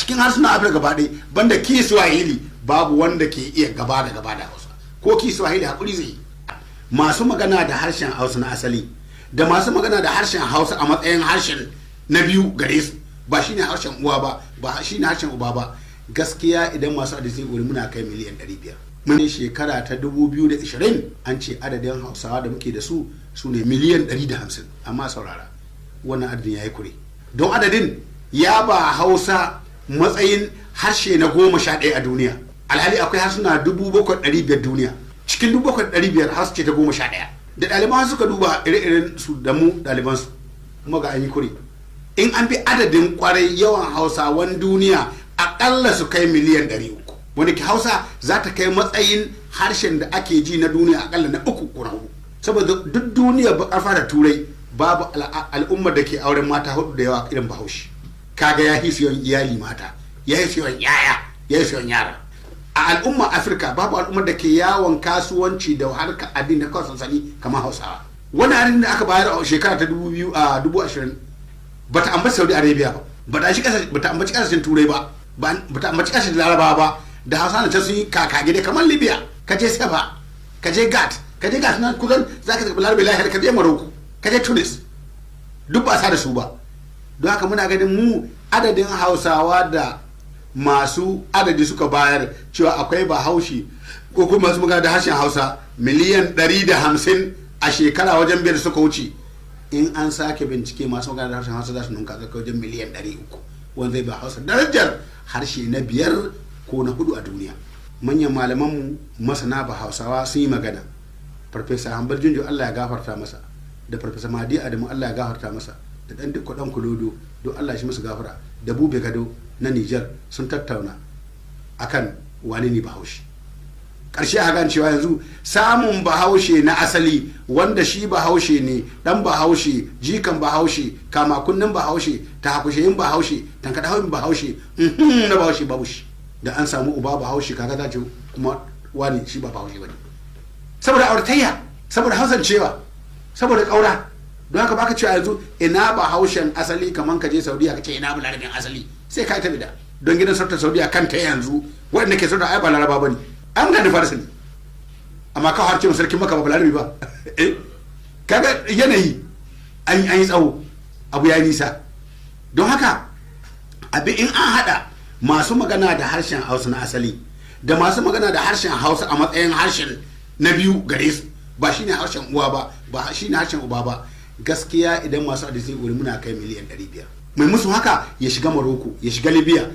Cikin harsunan Afirka gaba ɗaya, banda Kiswahili, babu wanda ke iya gaba da gaba da Hausa. Ko Kiswahili hakuri zai yi. Masu magana da harshen Hausa na asali da masu magana da harshen Hausa a matsayin harshen na biyu gare su, ba shine harshen uwa ba, ba shine harshen uba ba, gaskiya idan masu adadi wuri muna kai miliyan 500. Mun shekara ta 2020 an ce adadin Hausawa da muke da su su ne miliyan 150. Amma saurara, wannan adadin ya yi kure, don adadin ya ba Hausa matsayin harshe na 11 a duniya, alhali akwai harsuna 7,500 duniya. Cikin 7,500, Hausa ce ta 11. Da ɗaliban suka duba ire-iren su da mu ɗaliban su kuma ga an yi kure. In an bi adadin kwarai, yawan Hausawan duniya akalla su kai miliyan 300, wanda ke Hausa za ta kai matsayin harshen da ake ji na duniya akalla na uku ko na hudu, saboda duk duniya bakar fata Turai babu al'ummar da ke auren mata hudu da yawa irin Bahaushe. Kaga ya hisu yawan iyali mata, ya hisu yawan yaya, ya hisu yawan yara. A al'umma Afirka babu al'ummar da ke yawon kasuwanci da harkar addini da kawai sansani kamar Hausawa. Wani adadin da aka bayar a shekara ta dubu biyu a dubu ashirin bata ambaci Saudi Arabia ba, bata ambaci kasashen Turai ba, bata ambaci kasashen Larabawa ba. Da Hausa na can sun yi kaka gida, kamar Libya, ka je Saba, ka je Gat, ka je Gat nan kusan za ka Larabe lahiyar, ka je Maroko, ka je Tunis, duk ba sa da su ba. Don haka muna ganin mu adadin Hausawa da masu adadi suka bayar cewa akwai Bahaushe ko kuma masu magana da harshen Hausa miliyan 150 a shekara wajen 5 suka wuce, in an sake bincike, masu magana da harshen Hausa za su nunka zaka wajen miliyan 300, wanda zai ba Hausa darajar harshe na biyar ko na hudu a duniya. Manyan malamanmu masana ba Hausawa sun yi magana. Farfesa Hanbal Junjo, Allah ya gafarta masa, da Farfesa Mahdi Adamu, Allah ya gafarta masa, da dan Dikko dan Kulodo, don Allah shi musu gafara, da Bube Gado na Niger, sun tattauna akan wane ne Bahaushe. Ƙarshe a gan cewa yanzu samun Bahaushe na asali, wanda shi Bahaushe ne, dan Bahaushe, jikan Bahaushe, kama kunnen Bahaushe, ta hakusheyin Bahaushe, tankaɗa hauyin Bahaushe, na Bahaushe, babu shi. Da an samu uba Bahaushe, kaka ta ce kuma wani shi ba Bahaushe ba ne, saboda auratayya, saboda hausancewa, saboda ƙaura. Don haka baka cewa yanzu ina Bahaushen asali kaman ka je Saudiya ka ce ina Balarabin asali, sai ka yi ta bida. Don gidan sarautar Saudiya kanta yanzu, waɗanda ke sarauta ai ba Laraba ba ne, an mutane Farisa ne. Amma ka har ce sarkin Maka ba Balarabi ba. Eh, kaga yanayi an yi tsawo, abu ya nisa. Don haka abin in an hada masu magana da harshen Hausa na asali da masu magana da harshen Hausa a matsayin harshen na biyu gare su, ba shine harshen uwa ba, ba shine harshen uba ba, gaskiya idan masu adadi wuri muna kai miliyan 500. Mai musu haka ya shiga Maroko, ya shiga Libya.